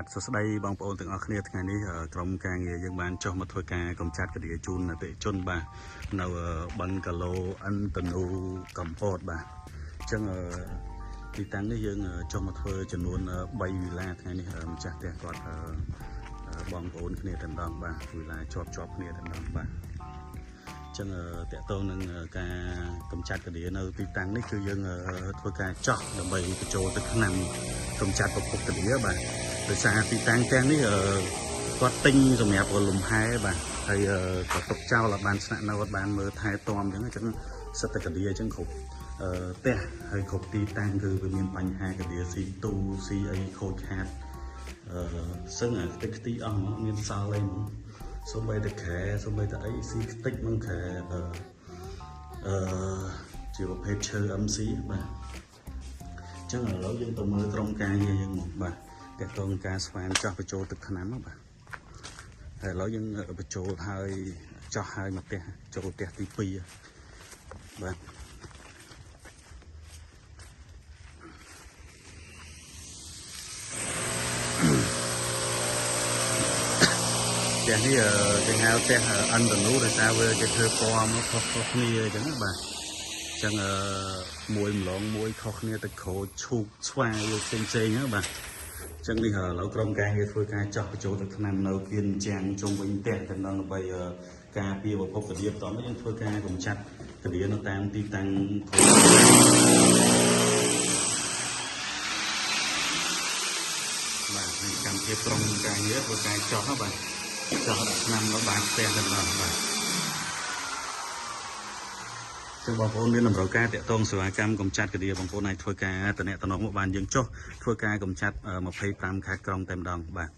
បាទសួស្តីបងប្អូនទាំងអស់គ្នាថ្ងៃនេះក្រុមការងារយើងបានចុះមកធ្វើការកម្ចាត់កដៀជូនអតិជនបាទនៅបឹងកាឡូឥន្ទនូកំពតបាទអញ្ចឹងទីតាំងនេះយើងចុះមកធ្វើចំនួន3វីឡាថ្ងៃនេះម្ចាស់ផ្ទះគាត់បងប្អូនគ្នាតែម្ដងបាទវីឡាជាប់គ្នាតែម្ដងបាទចឹងតកតងនឹងការកម្ចាត់កដៀនៅទីតាំងនេះគឺយើងធ្វើការចោះដើម្បីបញ្ចូលទឹកថ្នាំកម្ចាត់ប្រភពកដៀបាទដោយសារទីតាំងផ្ទះនេះគាត់ទិញសម្រាប់លំហែបាទហើយក៏ទុកចោលអត់បានស្នាក់នៅអត់បានមើលថែទាំអញ្ចឹងសិតតែកដៀអញ្ចឹងគ្រប់ផ្ទះហើយគ្រប់ទីតាំងគឺវាមានបញ្ហាកដៀស៊ីទូស៊ីអីខូចខាតសឹងអាខ្ទេចខ្ទីអស់ហ្មងមានសល់អីហ្មងសូម្បីតែខែសូម្បីតែអីស៊ីខ្ទេចមិនខែជាប្រភេទឈើ MC បាទអញ្ចឹងឥឡូវយើងទៅមើលក្រុមការងារយើងមកបាទតកតងការស្វានចោះបញ្ចូលទឹកថ្នាំបាទហើយឥឡូវយើងបញ្ចូលហើយចោះហើយមកផ្ទះចូលផ្ទះទី2បាទផ្ទះនេះគេហៅផ្ទះឥន្ទនូដោយសារវាគេធ្វើពណ៌មកខុសៗគ្នាអញ្ចឹងបាទអញ្ចឹងមួយម្លងមួយខុសគ្នាទៅក្រូចឈូកស្វាយផ្សេងៗហ្នឹងបាទអញ្ចឹងនេះឥឡូវក្រុមការងារធ្វើការចោះបញ្ចូលទឹកថ្នាំនៅគៀនចាំងជុំវិញផ្ទះតែម្ដងដើម្បីការពារប្រភពកដៀបន្តមកយើងធ្វើការកម្ចាត់កដៀនៅតាមទីតាំងបាទនេះកម្មភាពក្រុមការងារធ្វើការចោះបាទចោះដាក់ថ្នាំនៅបាតផ្ទះតែម្ដងបាទចឹងបងប្អូនមានតម្រូវការតាក់ទងសេវាកម្មកម្ចាត់កដៀបងប្អូនអាចធ្វើការតំណតំណងមកបានយើងចុះធ្វើការកម្ចាត់25ខេត្តក្រុងតែម្ដងបាទ